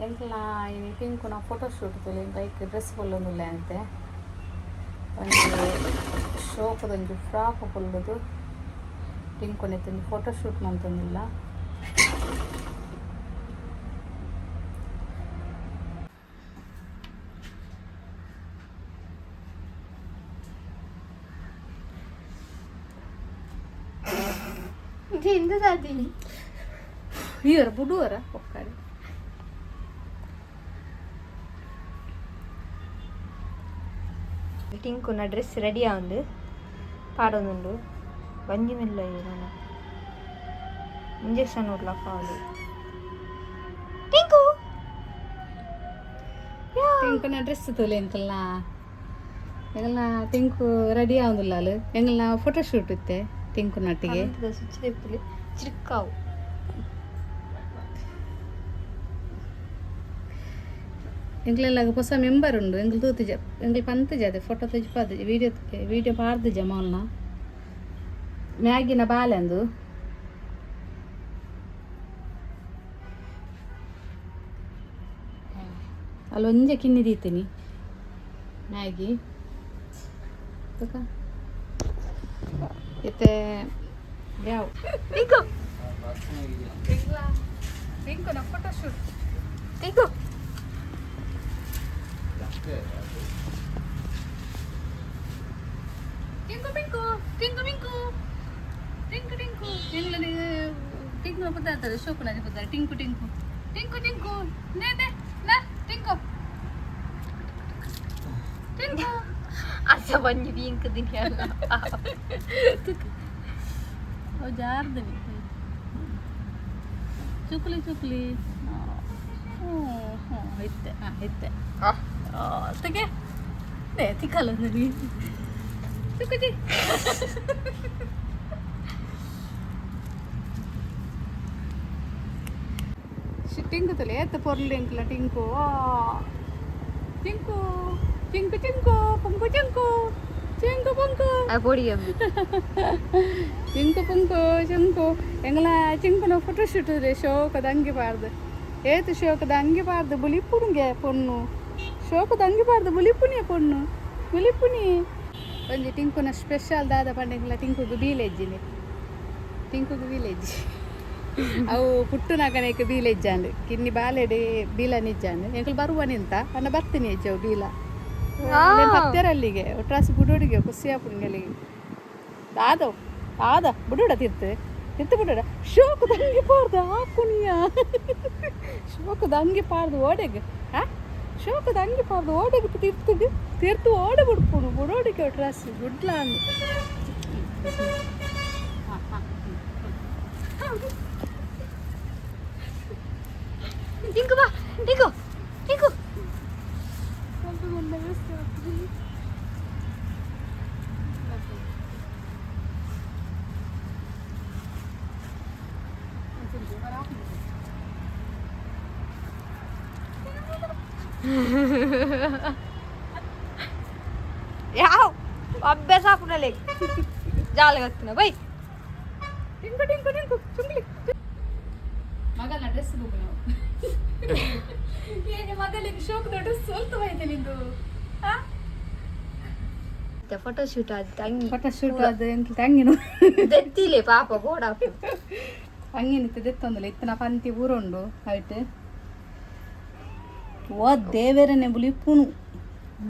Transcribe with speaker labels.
Speaker 1: ಎಂಕ್ಲ ಇನಿ ಟಿಂಕುನ photo shoot ತುಲೆ bike dress ಪೊಲ್ಲೊಂದುಲ್ಲೆ ಅಂತೆ. ಒಂಜಿ ಶೋಕುದೊಂಜಿ ಫ್ರಾಕ್ ಪೊಲ್ಲುದು ಟಿಂಕುನೆತ್ತೊಂಜಿ ಫೋಟೋ ಶೂಟ್ ಮಂತೊಂದುಲ್ಲ.
Speaker 2: ಎಂತ ಸಾಧ್ಯ?
Speaker 1: ಈವರ ಬುಡುವರ ಒಕ್ಕಡೆ.
Speaker 2: ಟಿಂಕುನ ಡ್ರೆಸ್ ರೆಡಿ ಆಂಡ್ ಪಾಡೊಂದುಂಡು. ಬಂಜಿ ಮೆಲ್ಲ ಇರೋಣ, ಇಂಜೆಕ್ಷನ್ ಉಡ್ಲ ಕಾಲು. ಟಿಂಕು.
Speaker 1: ಟಿಂಕುನ ಡ್ರೆಸ್ ತೂಲೆ ಎಂಕಲ್ನ. ಎಂಕಲ್ನ ಟಿಂಕು ರೆಡಿ ಆವೊಂದುಲ್ಲಾಲ್. ಎಂಕಲ್ನ ಫೋಟೋ ಶೂಟ್ ಇತ್ತೆ ಟಿಂಕುನೊಟ್ಟಿಗೆ.
Speaker 2: ಸ್ವಿಚ್ ದೆಪ್ಪುಲೆ, ಚಿರ್ಕಾವು.
Speaker 1: ಎಂಕ್ಲೆಲ್ಲ ಹೊಸ ಮೆಂಬರ್ ಉಂಡು. ಎಂಕಲ್ ತೂತುಜ, ಎಂಕಲ್ ಪಂತುಜ ಅದೇ ಫೋಟೋ ತೋಜಿಪಾದ, ವೀಡಿಯೋ ವೀಡಿಯೋ ಪಾಡ್ದುಜ ಮೋಲ್ನ. ಮ್ಯಾಗಿನ ಬಾಲೆಂದು. ಅಲ್ಲೊಂಜೆ ಕಿನ್ನಿ ದೀತೀನಿ ಮ್ಯಾಗಿ ತುಕ. ಇತ್ತೆ ಯಾವ
Speaker 2: ಟಿಂಕು.
Speaker 1: ಟಿಂಕುನ ಫೋಟೋ ಶೂಟ್.
Speaker 2: ಟಿಂಕು.
Speaker 1: ಟಿಂಕು ಪಿಂಕು, ಟಿಂಕು ಪಿಂಕು, ಟಿಂಕು ಟಿಂಕು. ಎಂಗ್ಲನೆ ಟಿಂಕು ಪುದಾರ್ತದೆ, ಶೋಕುನದಿ ಪುದಾರ್. ಟಿಂಕು ಟಿಂಕು ಟಿಂಕು ಟಿಂಕು, ನೇ ನೇ ನಾ ಟಿಂಕು ಟಿಂಕು.
Speaker 2: ಅಸ ಬಂಜಿ ಬೀಂಕ್ ದಿನ.
Speaker 1: ಓ ಜಾರ್ದವಿ. ಚುಕ್ಲಿ ಚುಕ್ಲಿ. ಹ್ಞೂ ಹ್ಞೂ, ಇತ್ತೆ ಹಾಂ ಇತ್ತೆ ತಗೆ ನೇ ತಿಕ್ಕಲ್ಲ ನನಗೆ. ಚುಕ್ಕುಜಿ. ಟಿಂಕು ತಲೆ ಏತ್ ಪೊರ್ಲು ಎಂಕ್ಲ ಟಿಂಕು. ಟಿಂಕು ಟಿಂಕು ಟಿಂಕು ಪುಂಕು ಟಿಂಕು ಟಿಂಕು ಪುಂಕು.
Speaker 2: ಪೊಡಿ.
Speaker 1: ಟಿಂಕು ಪುಂಕು ಚಿಂಕು. ಎಂಗ್ಲ ಚಿಂಕುನ ಫೋಟೋ ಶೂಟ್ ಶೋಕದ ಅಂಗಿ ಪಾಡ್ದು, ಏತ್ ಶೋಕದ ಅಂಗಿ ಪಾಡ್ದು ಬುಲಿಪುನುಗೆ ಪೊಣ್ಣು. ಶೋಕದ ಅಂಗಿ ಪಾಡ್ದು ಬುಲಿಪುನಿಯ ಪೊಣ್ಣು, ಬುಲಿಪುನಿ. ಒಂಜಿ ಟಿಂಕುನ ಸ್ಪೆಷಲ್ ದಾದ ಪಂಡ, ಟಿಂಕುಗು ಬೀಲೆಜ್ಜಿನಿ. ಟಿಂಕುಗು ಬೀಲೆಜ್ಜಿ. ಅವು ಪುಟ್ಟುನಗನೇಕ್ ಬೀಲೆಜ್ಜಾಂಡ್. ಕಿನ್ನಿ ಬಾಲೆಡ್ ಬೀಲ ನಿಜ್ಜಾಂಡ್. ಎಂಕುಲು ಬರುವ ನಿಂತ ಅಣ್ಣ ಬರ್ತೀನಿ ಅಜ್ಜವು ಬೀಲ ಪತ್ತೆರಲ್ಲಿಗೆ ಒಟ್ರಾಸಿ ಬುಡೋಡಿಗೆ ಖುಷಿ ಆಪುಂಗೆಲಿಗೆ. ದಾದವ್ ದಾದ ಬುಡುಡ ತಿರ್ತು ತಿರ್ತು ಬುಡುಡ. ಶೋಕದ ಅಂಗಿ ಪಾಡ್ದು ಹಾಕುನಿಯ, ಶೋಕದ ಅಂಗಿ ಪಾಡ್ದು ಓಡೆಗ್. ಹಾ, ಶೋಕದ ಅಂಗಿ ಪಾಡ್ದು ಓಡೆಗ್ ತಿರ್ತುಗ್ ತಿರ್ತು ಓಡೆ ಬುಡ್ಪುನು ಬುಡೋಡಿಗೆ ಒಟ್ರಾಸಿ ಗುಡ್ಲ ಅಂದ್.
Speaker 2: ಟಿಂಕು ಬಾ, ಟಿಂಕು ಟಿಂಕು. ಯಾವ ಅಭ್ಯಾಸ ಹಾಕುನಲೆ ಜಾಲಗತ್ತಿನ ಬೈ.
Speaker 1: ಟಿಂಕು ಟಿಂಕು ಟಿಂಕು ಚುಂಗ್ಲಿ. ಮಗನ ಡ್ರೆಸ್ ಬುಕ್ ನಾವು. ಏನೇ ಮಗಲಿಗೆ ಶೋಕದ ಡ್ರೆಸ್ ಸೋಲ್ತು ಹೋಯ್ತೆ ನಿಂದು.
Speaker 2: ಫೋಟೋ ಶೂಟ್ ಆದ ತಂಗಿ.
Speaker 1: ಫೋಟೋ ಶೂಟ್ ಅದು ಎಂತ ತಂಗಿನು.
Speaker 2: ದೆತ್ತಿಲೆ ಪಾಪ ಗೋಡ.
Speaker 1: ಅಂಗಿನಿತ್ತು ದೆತ್ತೊಂದುಲ್ಲ ಇತ್ತನ ಪಂತಿ ಊರುಂಡು. ಆಯ್ತು, ಓ ದೇವೆರನೆ ಬುಲಿಪುನು.